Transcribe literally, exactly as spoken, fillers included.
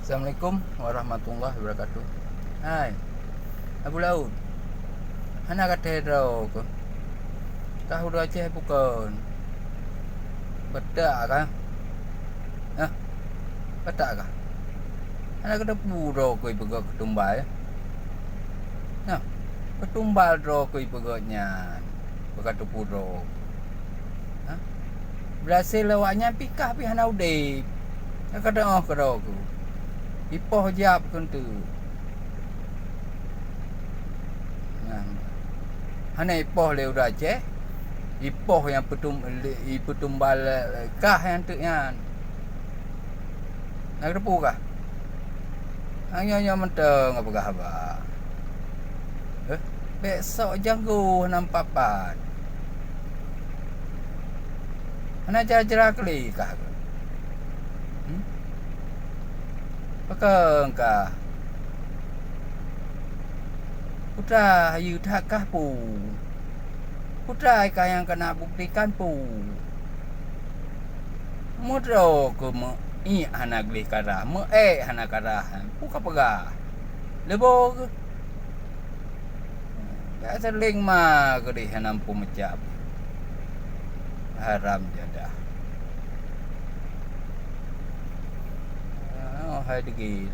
Assalamualaikum warahmatullahi wabarakatuh. Hai, Abu Laut, hana ka teuh droe keuh? Kah u Aceh bukon? Batak kah? Hah? Batak kah? Hana ka teupeue droe keuh ipeugöt keu tumbal? Nah, keu tumbal droe keuh ipeugöt nyan, beu ka teupeue droe. Hah? Beulasé lé awaknyan pih kah pih hana udeb. Ka teu'oh keudroe keuh. Ipoh jap keuh teuk. Nah, hana ipoh lé ureueng Aceh, ipoh nyang peutum-, lé-, ipeutumbal, eh, kah nyan teuk nyan. Na geuteupeue kah? Nyoe-nyoe mantong peugah haba. Eh, bèk sok janggô hana meupat-pat. Hana jra-jra keu lé kah keuh? Hmm? Pakon kah? Putra hayeue that kah peue? Putra kah nyang keuneuk buktikan peue? Meudroe keuh meu-, iek hana gleh karah, meu-ék hana karah, peue ka peugah? Leubo keuh. Ka seuling ma keudeh hana meupeumeucab. Haram jadah. Oh, hai degil.